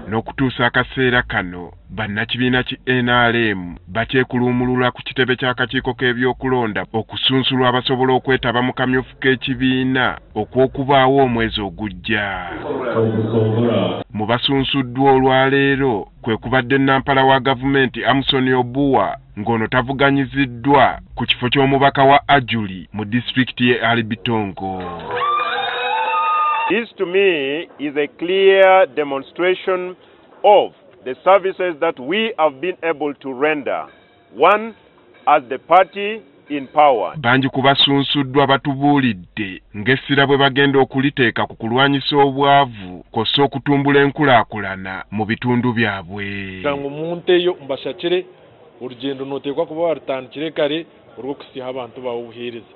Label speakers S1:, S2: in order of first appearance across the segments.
S1: N'okutuusa akaseera kano, bannakibiina ki NRM bakyekuluumulula ku kitebe ky'akakiiko k'ebyokulonda okusunsulwa abasobola okwetaba mu kamyufu k'ekibiina okw'okubaawo omwezi ogujja. Mu basunsuddwa olwaleero kwe kubadde nampala wa gavumenti Amson Obua, ng'ono tavuganyiziddwa ku kifo ky'omubaka wa Ajuri mu disitulikiti y'e Albitongo.
S2: This to me is a clear demonstration of the services that we have been able to render, one, as the party in power.
S1: Bangi ku basunsuddwa batubuulidde ng'essira bwe bagenda okuliteeka ku kulwanyisa obwavu kw'ossa okutumbula enkulaakulana mu bitundu byabwe.
S3: Ngu munteyo mbashakire orugendo noteekwa kuba warutandikire kare orw'okusiha abantu bawe obuheereza.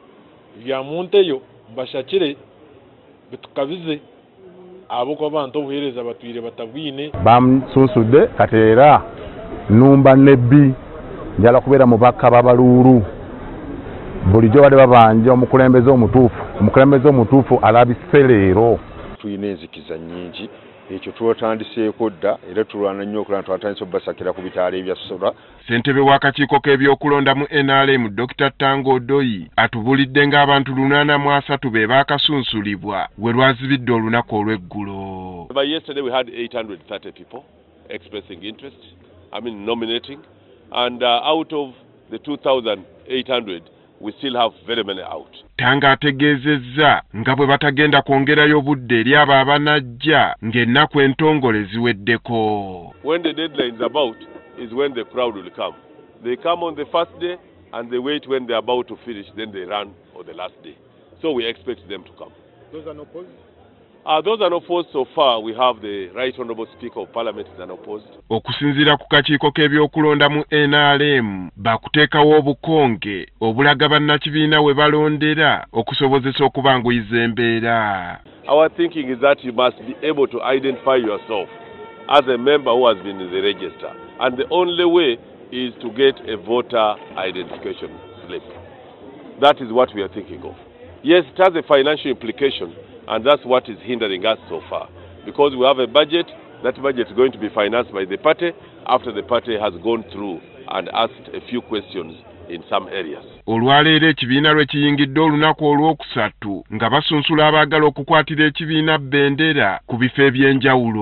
S3: Bya munteyo mbashakire bitukabize abo abantu obuheereza batwire batabwine.
S4: Bamusunsudde kati era numba nebbi njala kubeera mubaka babaluulu bulijjo badde babanja omukulembeze omutuufu. Omukulembeze omutuufu alabise leero.
S5: Tulina enzikiza nnyingi, ekyo twatandiseeko dda era tulwana nnyo okulaba twatandise obbasakira ku bitaala ebya sola.
S1: Ssentebe w'akakiiko k'ebyokulonda mu NRM Dr. Tanga Odoi atubulidde ng'abantu 830 be baakasunsulibwa we lwazibidde olunaku olw'eggulo.
S6: By yesterday we had 830 people expressing interest, I mean nominating, and out of the 2,800 we still have very many out.
S1: Tanga ategeezezza nga bwe batagenda kwongerayo budde eri abo abanajja ng'ennaku entongole ziweddeko.
S6: When the deadline is about is when the crowd will come. They come on the first day and they wait when they're about to finish, then they run on the last day. So we expect them to come.
S3: Those are not opposed?
S6: Those are not opposed so far. We have the Right Honourable Speaker of Parliament is unopposed.
S1: Okusinziira ku kakiiko k'ebyokulonda mu NRM, bakuteekawo obukonge obulaga bannakibiina we balondera okusobozesa okubanguyiza embeera.
S6: Our thinking is that you must be able to identify yourself as a member who has been in the register. And the only way is to get a voter identification slip. That is what we are thinking of. Yes, it has a financial implication, and that's what is hindering us so far. Because we have a budget, that budget is going to be financed by the party after the party has gone through and asked a few questions in some areas.
S1: Olwaleero ekibiina lwe kiyingidde olunaku olwokusatu nga basunsula abaagala okukwatira ekibiina bendera ku bifo eby'enjawulo.